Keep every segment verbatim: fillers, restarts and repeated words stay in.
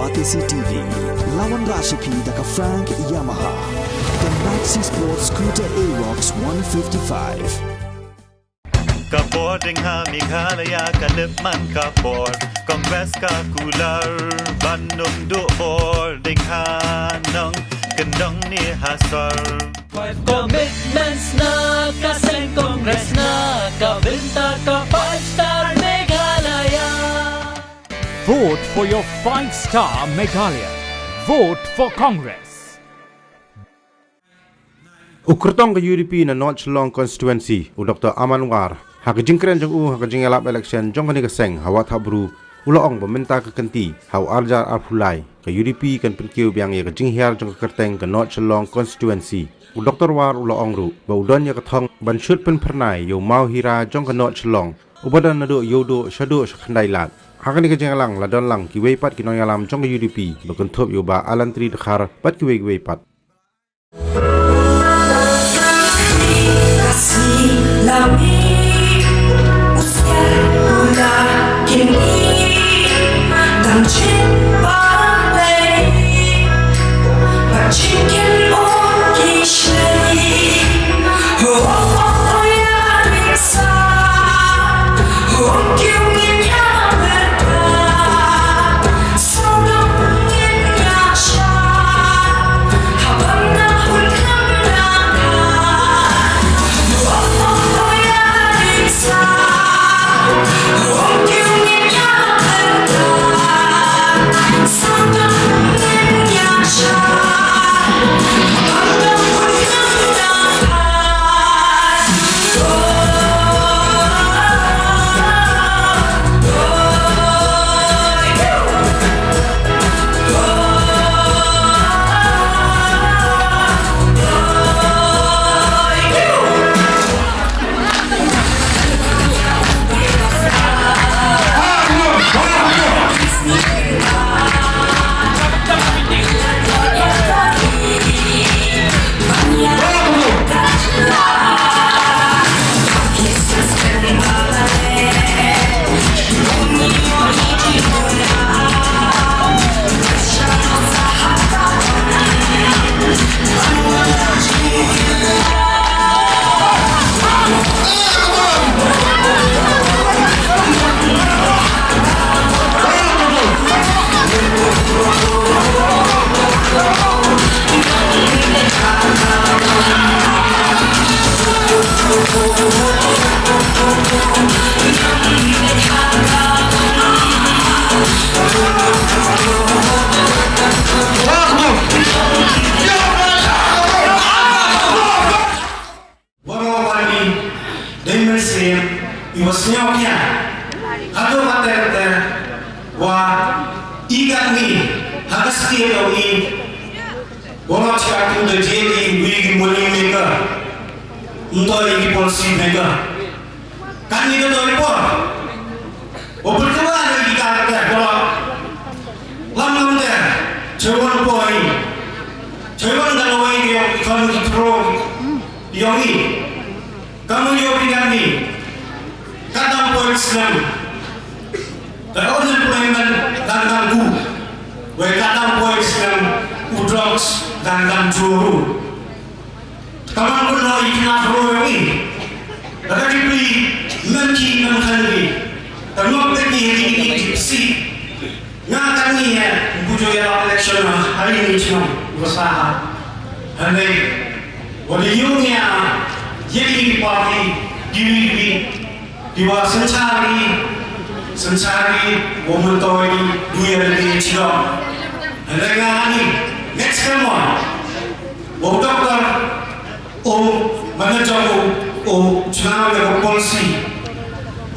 Batesi T V, la wanrah sha phi da ka Frank Yamaha, ka Maxi Sport Scooter Aerox one fifty-five. Ka bor ding ha Meghalaya ka lip man ka bor, Congress ka kular ban nung duh bor ding ha nong, kyndong ne ha sor. Five commitments na ka seng Congress na ka bynta ka Five Star Meghalaya. Vote for your Five Star Meghalaya. Vote for Congress. U kyrtong ka U D P na North Shillong Constituency, u Doctor Aman War, ha ka jingkren jong u ha ka jingïalap election jong kane ka seng ha Wahthapbru, u la ong ba mynta ka kynti ha u arhajar arphew lai, ka U D P kan pynkiew biang ïa ka jinghiar jong ka kyrteng ka North Shillong Constituency. U Doctor War u la ong ruh ba u don ïa ka thong ban shut pynphyrnai ïa u maw hira jong ka North Shillong, uba don naduh Ïewduh shaduh sha Khyndailad. Ha kane ka jingïalang la don lang kiwei pat ki nongïalam jong ka U D P, ba kynthup ïa u Bah Allantry Dkhar bad kiwei kiwei pat. Waroh wat i dei mynsiem iwa sñiawkhia haduh katta katta wa i katni ha ka state yong i, waroh chi kattu da jia i wi ki money maker, ymtoh i ki policy maker. Katni ka dei por wa pyrkhat ïa ki katta katta, waroh lam lam te, chewon poi, chewon da lawei ki yong i khon ki thro yong i. Ka mut ïoh phi katni, ka dang poi slem, ka unemployment dang dang ku, wei ka dang poi slem, u drugs dang dang jur ruh. Ka man kumno i khynnah ruh ïoh i, lada ki pli mem ki mem khan ki, ka ngop te ki ki ki ki si. Nga katni eh, u ju ïalap election ha ri ni chnong, u sa ha. Hynrei wa da ïoh ïa ïa ki party kiwi kiwi, kiwa synshar ri, synshar ri, wa myntoi ri, du ïa lade chnong. Hynrei nga ni, next time on, wa u doctor O, mana jong o, o, chuna me ko policy.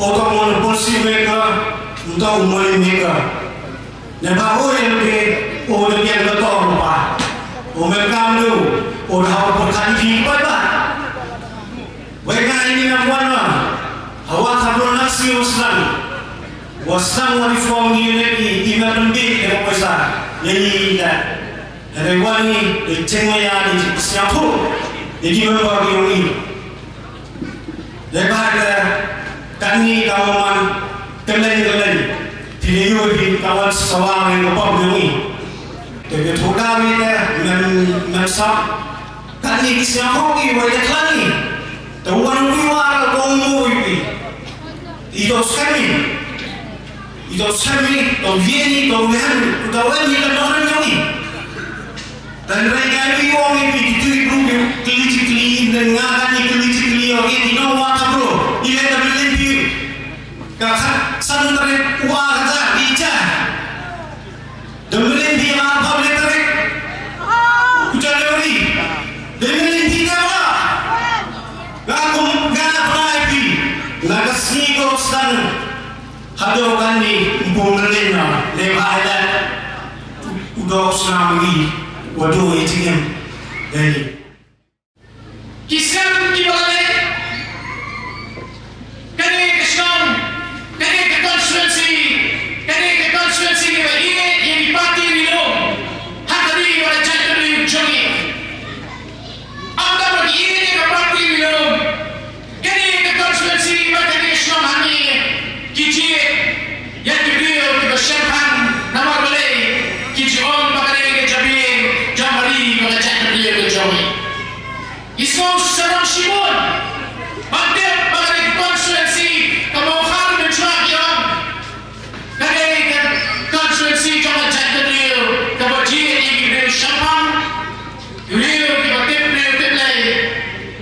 O to mon policy maker, to money maker. Ne ba o yen ke, o de yen ko to pa. O me kam do, o da o por kan ki pa ba. Wei nga ini na mwana. Hawa kabro na si o slang. Wa slang wa reform ni ne ki, i me pembe ke ko pesa. Ye ni da. Hynrei wani, i cheng maya ni sñiawthuh ïa ki member ki yong i. Dei ba ka, kani ka man kylleng kylleng. Phi ïohi phi ka wan sa wan ïa ka pop jong ngi. Te ka thoh da ngi te mem mem sa. Katni ki sngewthuh ngi wei da klan ngi. Te wan ngi wa ka kong mo wi pi. I to skhem ngi. I to skhem ngi, to ïe ngi, to wen, to wen ngi ka dong jong ngi. Tang rei ngai phi ong ïa phi ki tui bru ki kli ki kli, nang nga kan ïa kli ki kli ong ïa phi, no wa ka bru. Ïa ka mlin phi. Ka khat san tarik wa ka ta ki cha. Da mlin phi ma pha mlin tarik. U January. Da mlin phi da wa. Nga kum nga na pha ïa phi. Na ka sngi ko san. Haduh kane ym pun rlin na, lem ha Thailand. U dok snam ngi, wa dok i jingim. Dei. Ki sem ki ba leh. Kane ka shnong, kane ka constituency, kane ka constituency ba ïeit ïa ki party ri lum. Ha ka ri ba la jaitbynriew jong ngi. Ym da ba ïeit ïa ka party ri lum. Kane ka constituency bad kane ka shnong hangne ki jied ïa ki briew kiba shemphang namar balei ki ju ong ba kane ka jabieng jong ka ri bad ka jaitbynriew ka jong ngi. Ki sngew sarong shibun ban tip ba kane ka constituency kaba u Khan Bynshwa ki ong kane ka constituency jong ka jaitbynriew kaba jied ïa ki briew shemphang. Ki briew kiba tip briew tip lei,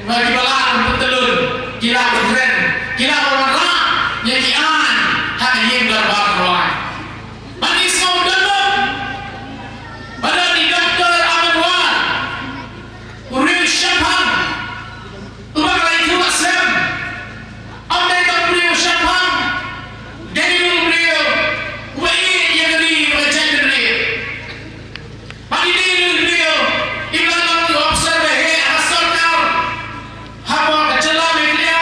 bad kiba lah ban pyntylun, ki lah ban kren, ki lah ban wanrah ïa ki aiñ ha ka ïing dorbar Rawai. Bad ngi sngewdon ba don i Doctor Aman War, u riew shemphang, uba ka la ïathuh sem, ym dei tang u riew shemphang, dei u riew uba ïeit ïa ka ri bad ka jaitbynriew. Bad i dei i briew i ba long i officer ba heh ha ka sorkar hapoh ka jylla Meghalaya.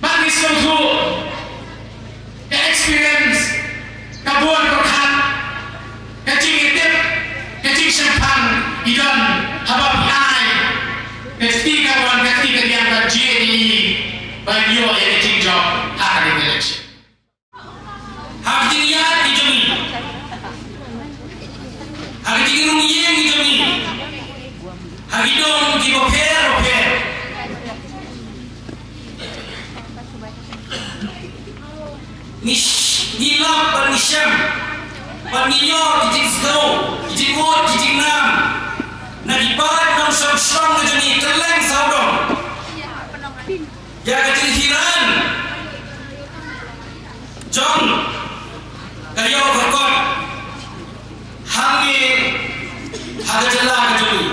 Bad ngi sngewthuh ka experience, ka bor pyrkhat, ka jingïatip, ka jingshemphang i don haba phi ai ka kti ka mon, ka kti ka diang, ka jingïeit ïa i ba ïoh ïa ka jingjop ha ka ri ka election. Ha ka jingïaid ki jong ngi, ha ka jingrung ïing ki jong ngi, ha ki dong kiba pher bapher, ngi sh-, ngi lap bad ngi shem bad ngi ïoh ki jingsngew, ki jingmut, ki jingnam na ki paid nongshong shnong ki jong ngi kylleng sawdong. Ïa ka jinghiran jong ka ïew ka kot hangne ha ka jylla ka jong ngi.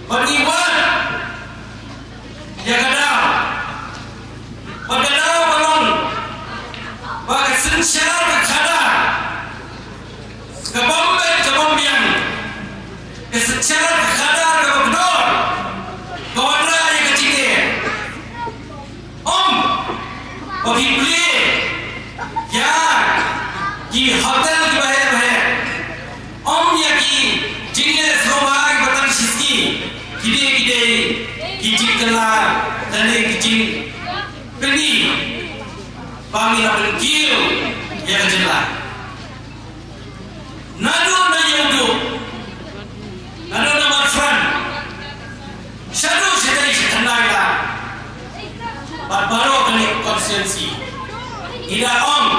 Bad ngi wad ïa ka daw, bad ka daw ka long ba ka synshar ka khadar ka bym beit ka bym biang, ka synshar ka khadar kaba kordor, ka wanrah ïa ka jingeh. Ym ba phi plie ïa ki hotel kiba heh ba heh, ym ïa ki jingleh sngewbha kiba tang shi sngi. Ki dei, ki dei ki jingkylla lane ki jingpyni ba ngin ïa pynkiew ïa ka jylla. Naduh na Ïewduh, naduh na Marfan, shaduh shatei sha Thandai Lad bad baroh kane ka constituency, ngi da ong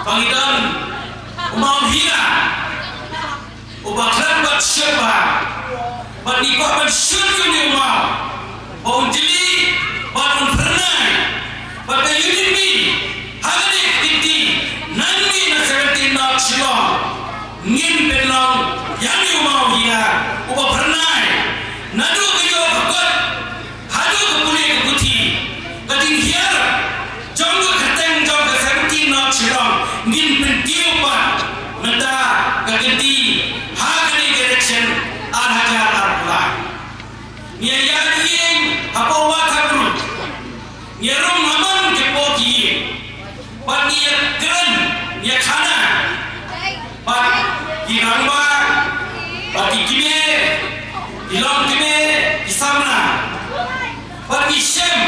ba ngi don u maw Hira uba khlem bad shynna. Bad ngi kwah ban shun ïa une u maw ba un jli bad un phyrnai bad ka U D P ha kane ka kynti. Nangne na seventeen North Shillong ngin pynlong ïa une u maw Hira uba phyrnai naduh ka ïoh ka kot haduh ka pule ka puthi. Ka jinghiar jong ka kyrteng jong ka seventeen North Shillong ngin pynkiew pat mynta ka kynti ha kane ka election ar hajar arphew lai. Ngi ïa ïeng hapoh Wahthakru, ngi ïa rung ha man ki poh ki ïing, bad ngi ïa kren, ngi ïa khana bad ki rangbah, bad ki kmie, ki longkmie, ki samla, bad ngi shem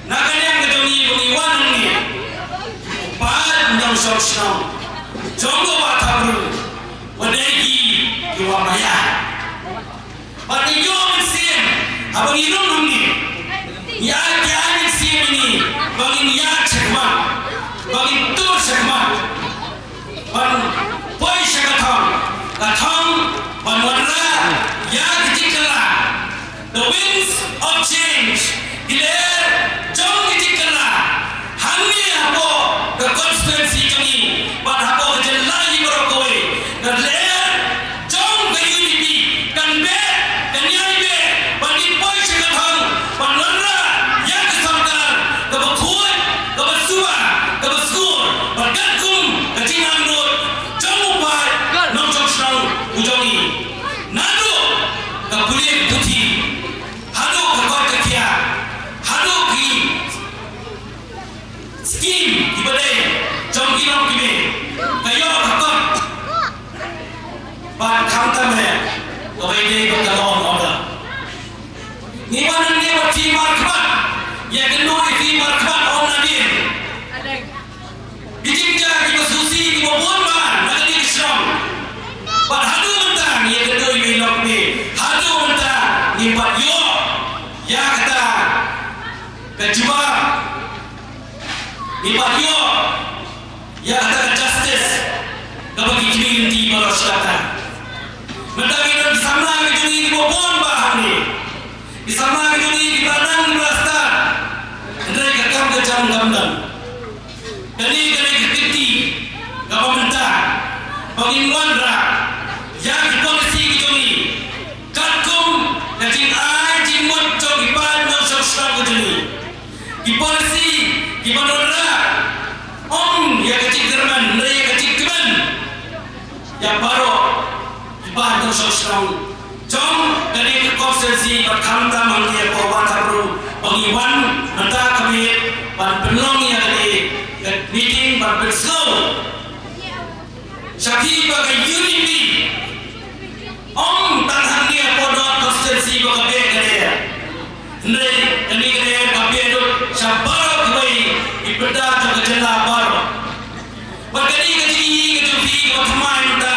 na ka liang ka jong ngi ba ngi wan jong shnong jong ka Wah Thawbru, wat dei ki ki wah maya. Bad ngi ïoh mynsiem haba ngi rung hangne, ngi ai, ngi ai mynsiem ïa ngi ba ngin ïaid shakhmat, ba ngin tur shakhmat ban poi sha ka thong, ka thong ban wanrah ïa ka jingkylla. The winds of change, ki lyer jong ka jingkylla. Hangne hapoh ka constituency jong ngi bad hapoh ka jylla hi baroh kawei, ka lyer jong ka U D P kan beh, kan ïai beh ban ïa poi sha ka thong ban wanrah ïa ka sorkar kaba khuid, kaba suba, kaba skur bad katkum ka jingangnud jong u paid nongshong shnong u jong ngi. Naduh ka pule ka puthi haduh ka koit ka khiah, haduh ki skim kiba dei jong ki nongkynmaw, ka ïoh ka kot. Bad khamtam eh kaba ïadei bad ka law and order. Ngi wan hangne bad ki markhmat, ïakynduh ïa ki markhmat ong nadien. Ki jingjia kiba sngewsih kiba bun bha na kane ka shnong. Bad haduh mynta ngi ïakynduh ïa u Longkmie, haduh mynta ngim pat ïoh ïa kata ka jubab. Ngim pat ïoh ïa kata ka justice kaba ki kmie lynti baroh shi katta. Mynta ngi don ki samla ki jong ngi kiba bun bha hangne. Ki samla ki jong ngi kiba nang kiba stad. Hynrei ka kam ka jam kam don. Kane, kane ka kynti kaba mynta ba ngin wanrah ïa ki policy ki jong ngi katkum ka jingai jingmut jong ki paid nongshong shnong ki jong ngi. Ki policy kiban wanrah ym ïa ka jingkyrmen hynrei ïa ka jingkmen ïa baroh ki paid nongshong shnong jong kane ka constituency bad khamtam hangne hapoh Wah Thawbru ba ngi wan mynta ka miet ban pynlong ïa kane ka meeting ban pynsngew sha phi ba ka U D P ym tang hangne hapoh North constituency ba ka beh ka der. Hynrei kane ka der ka beh lut sha baroh kawei ki bynta jong ka jylla baroh. Bad kane ka jingïohi ka jong phi kaba thymmai mynta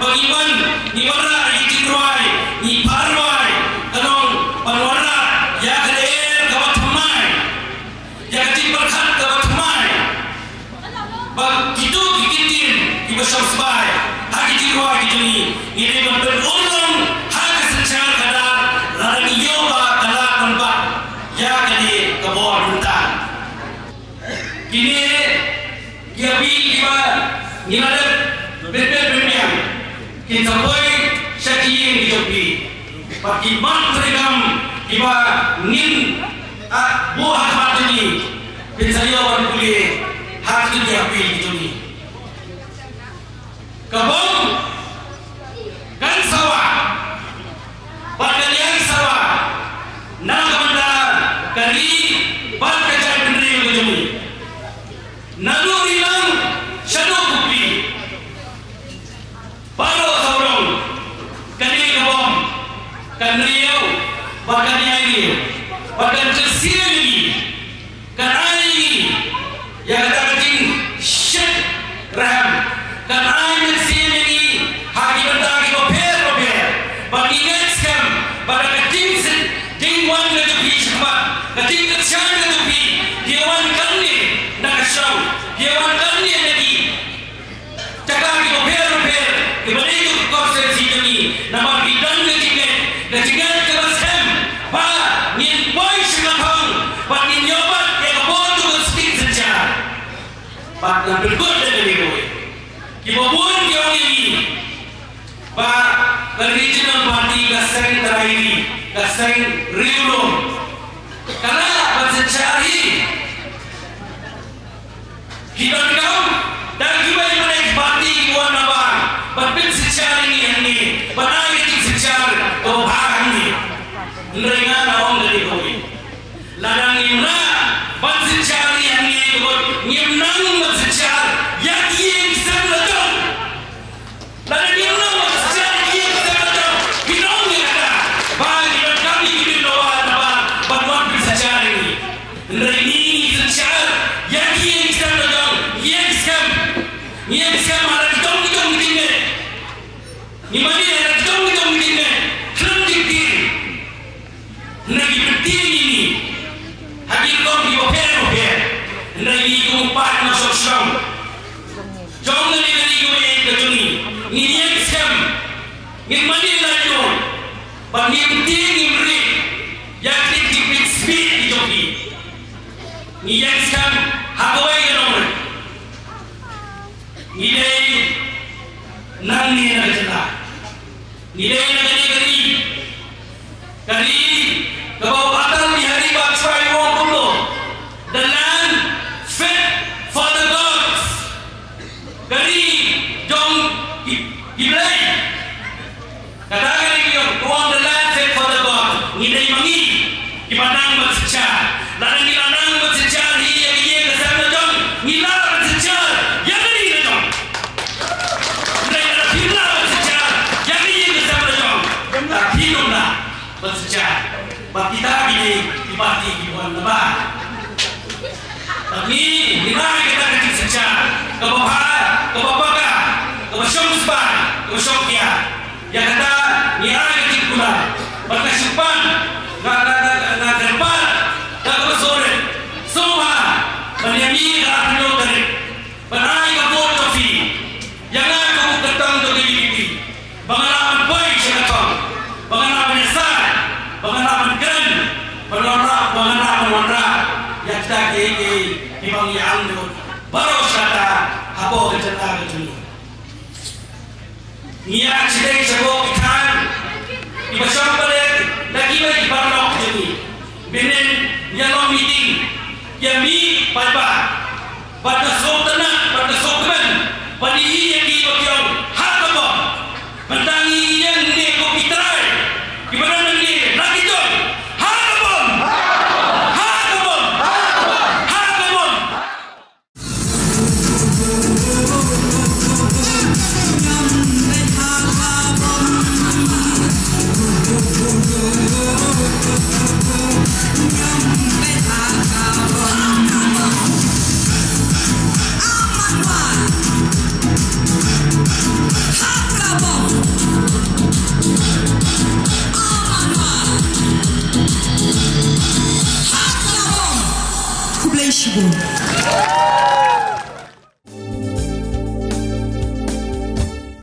ba ngi wan, ngi wanrah ïa ki jingrwai, ngi phah rwai ka long ban wanrah ïa ka der kaba thymmai, ïa ka jingpyrkhat kaba thymmai. Ba kito ki ktien kiba shong sbai ha ki jingrwai ki jong ngi, ngi dei ban pynurlong ha ka synshar khadar lada ngi ïoh ba ka lad ban bat ïa kane ka bor mynta. Kine ki appeal kiba ngi la dep beit beit biang kin sa poi sha ki ïing ki jong phi. Bad ki mat treikam kiba ngin, ah, buh ha khmat jong ngi, phin sa ïoh ban pule ha kine ki appeal ki jong ngi. Ka bom kan sa wah bad kan ïai sa wah na ka bynta ka ri bad ka jaitbynriew ka jong ngi. Naduh ri lang shaduh Khupli, baroh sawdong, kane ka bom kan riew bad kan ïai riew bad kan kyrsiew ïa ngi. Kan ai ïa ngi ïa kata ka jingshit rhem. Kan ai mynsiem ïa ngi ha ki bynta kiba pher ba pher. Ba ngi ngeit skhem ba da ka jingsngewsih, jingwan ka jong phi shakhmat, ka jingkyrshan ka jong phi, phi wan kane na ka shnong, phi wan kane na ki jaka kiba pher ba pher kiba dei ka constituency jong ngi, namar ki don ka jingngeit, ka jingngeit kaba skhem ba ngin poi sha ka thong bad ngin ïoh bat ïa ka bor jong ka sting synshar. Bad ngan pynkut da kane kawei. Kiba bun ki ong ïa ngi ba ka regional party ka seng trai ri, ka seng riewlum. Ka lah ban synshar hi. Ki donkam da kiwei pat ki party ki wan na bar ban pynsynshar ïa ngi hangne, ban ai ka jingsynshar kaba bha hangne. Hynrei nga nga ong da kane kawei, lada ngim lah ban synshar ïa ngi hangne, ngim nang ban synshar ïa ki ïing ki sem la jong. Lada ngim nang ban synshar ïa ki ïing ki sem la jong, phin ong ïa kata ba ngi donkam ïa ki briew na bar na bar ban wan pynsynshar ïa ngi. Hynrei ngi ngi synshar ïa ki ïing ki sem la jong, ïing ki sem. Ngi ïeng skhem ha la ki jong ki jong ki jingngeit. Ngi mane ha la ki jong ki jong ki jingngeit. Khlem ki ktien. Hynrei ki pyntieng ïa ngi ha ki rukom kiba pher bapher. Hynrei ngi kum u paid nongshong shnong jong kane ka ri kaba ïeit ka jong ngi, ngin ïeng skhem, ngin mane lajong, bad ngim tieng ngim rieh ïa ki, ki, ki speech ki jong ki. Ngi ïeng skhem ha kawei ka nongrim. Ngi dei nangne na ka jylla. Ngi dei na kane ka ri. Ka ri kaba u Atal Bihari Vajpayee u ong kumno, the land fit for the gods. Ka ri jong ki, ki blei. Kata ka ri jong, u ong the land fit for the gods. Ngi dei ma ngi kiba nang ban synshar. Lada ngi la nang ban synshar hi ïa ka ïing ka sem la jong, ngi lah ban synshar ïa ka ri la jong. Hynrei lada phim lah ban synshar ïa ka ïing ka sem la jong, lada phim lah ban synshar bad kita kine ki parti kiba wan na bar. Bad ngi, ngi ai kata ka jingsynshar kaba bha, kaba paka, kaba shong spah, kaba shong kiar. Ïa kata ngi ai ka jingkular bad ka shipan, nga, nga, nga, nga, nga kyrpad da kaba sngewrit, sngewbha ban ïa mih ha ka arphew hynñiew tarik ban ai ka vote jong phi ïa nga kum u kyrtong jong ka U D P, ba ngan lah ban poi sha ka thong, ba ngan lah ban ïasaid, ba ngan lah ban kren, ba ngan lah, ba ngan lah ban wanrah ïa kita kiei kiei kiba ngi ïa angnud baroh shi katta hapoh ka jylla ka jong ngi. Ngi ïa shyrkhei shapoh ki thaiñ kiba shong ba leh da kiwei ki paralok ki jong ngi. Mynnin ngi ïa long meeting, ïa mih paidbah bad ka sngewtynnat bad ka sngewkmen ban ïohi ïa ki ba ki ong ha ka bom. Mynta ngi ïeng ne ko ki trai kiba don hangne na ki jong, ha ka bom, ha ka bom, ha ka bom. Khublei shibun.